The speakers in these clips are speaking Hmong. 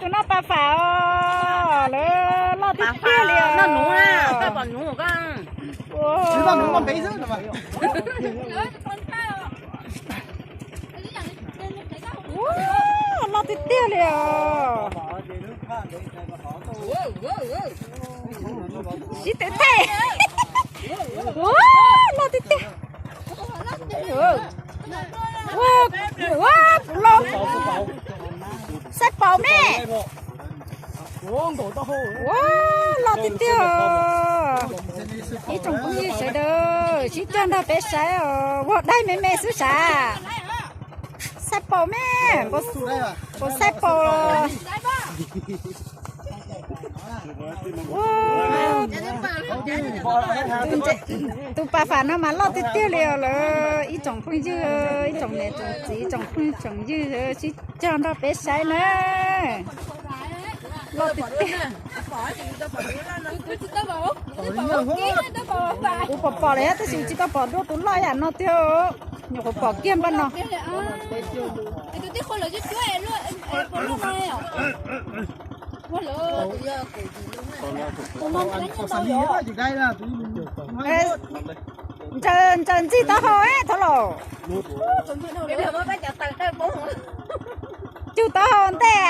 Tus no pas fam os, lawv loj tiag tiag li os. Ua, loj tiag tiag li os. Sib tw thej. Ua, loj tiag tiag. Ua, ua, kuv los. Saib paus me. Ua, loj tiag tiag. Ib tsoom phooj ywg sawv daws sib cog nrog peb saib os, ua daig me me xwb sav. Saib paus me, puas saib paus. Tus pas fam no mas loj tiag tiag li os lawm. Ib tsoom phooj ywg, ib tsoom niam tsoom txiv, ib tsoom phooj tsoom ywg sib cog nrog peb saib na. Loj tiag tiag. Kuv pom pom lawm tab sis tsis tau pom dua tus loj yam no tiag. Nyuam qhuav pom kiag npaj no. Ntsaws ntxig taub hau thov los. Cug taub hau ntej.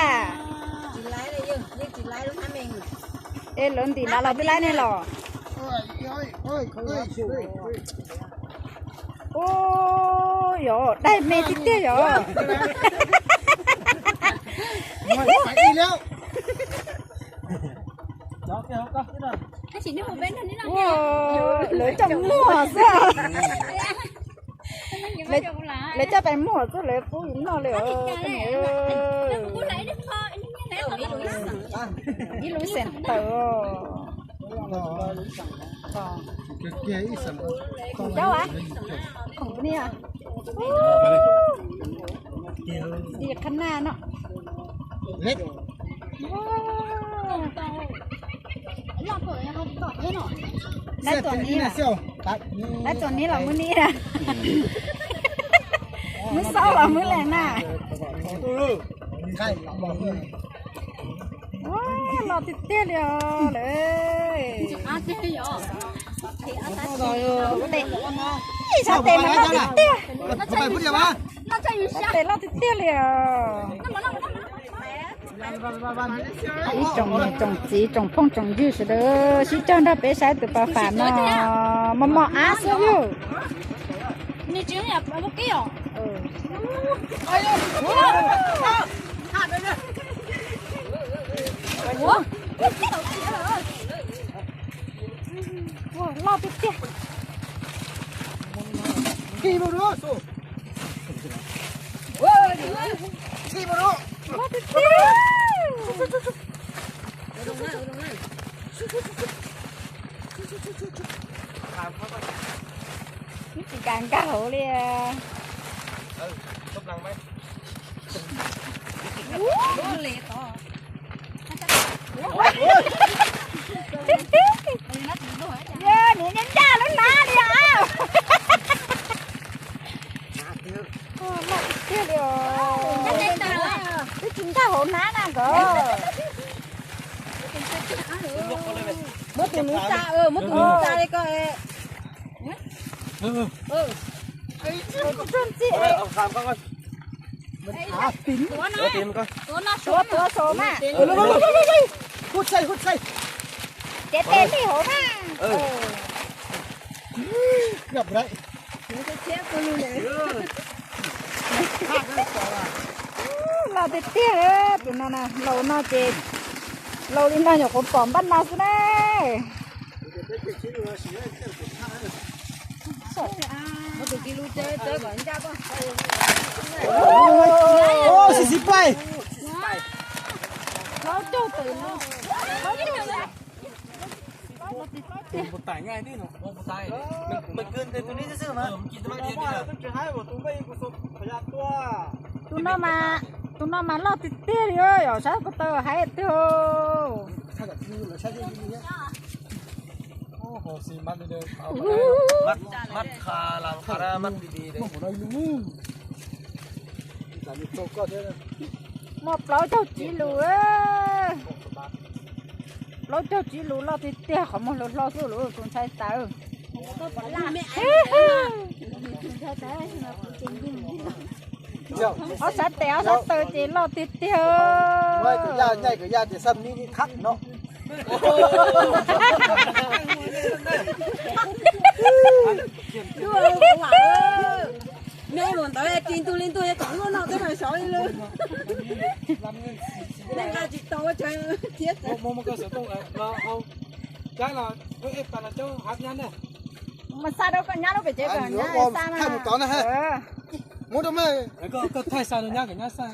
Es lawv ntim nrad los twb laib ne los. Ua, yog daig me tiag tiag yog. Ua, lawv coj muag xwb. Lawv coj pais muag xwb lawv pub yus noj li os. Ib lub xeem tawm. Tus cauj a, khoom ni a. Di qhab naj no. Lawv tuam ni, lawv tuam ni los mwb ni na. Mwb xaub los mwb lees na. Loj tiag tiag li os lawm. Ib sab tes mas loj tiag tiag. Sab tes loj tiag tiag li os. Ib tsoom niam tsoom txiv tsoom phooj tsoom ywg sawv daws sib cog nrog peb saib tus pas fam no, mos mos ab xwb yug. Loj tiag tiag. Loj tiag tiag. Tsis kam nkag hauv li. Niam ncaj ncaj lub hnab li os. Loj tiag tiag li os. Twb tsis nkag hauv hnab na nkawd. Muab tus nus tsa, muab tus nus tsa li ko. Tuav tuav saum mas. Hub txhais, hub txhais. Cev tes li hauv mas. Loj tiag tiag tus no na, laus no ces, laus li no nyuam qhuav pom npaj no xwb na. Xib xib pais. Tus no mas, tus no mas loj tiag tiag li, yog sab ko taw hais tiag. Muaj plaub caug tsib lus, plaub caug tsib lus loj tiag tiag, qhov muag hlo hlo xwb lus tus ntxhais tawv. Ob sab tes ob sab taw ces loj tiag tiag. Nyaij kwv yaj ces xab mib thab no. Nej mus ntawd tsis ntuj li ntuj kom luaj no tej no sov li lawm. Nej nqa tsis tau thiab. Mas xa rau koj nyab lub pem tsev, thaij mus tod na. Muab rau me, koj thaij xa rau nyab kom nyab xa.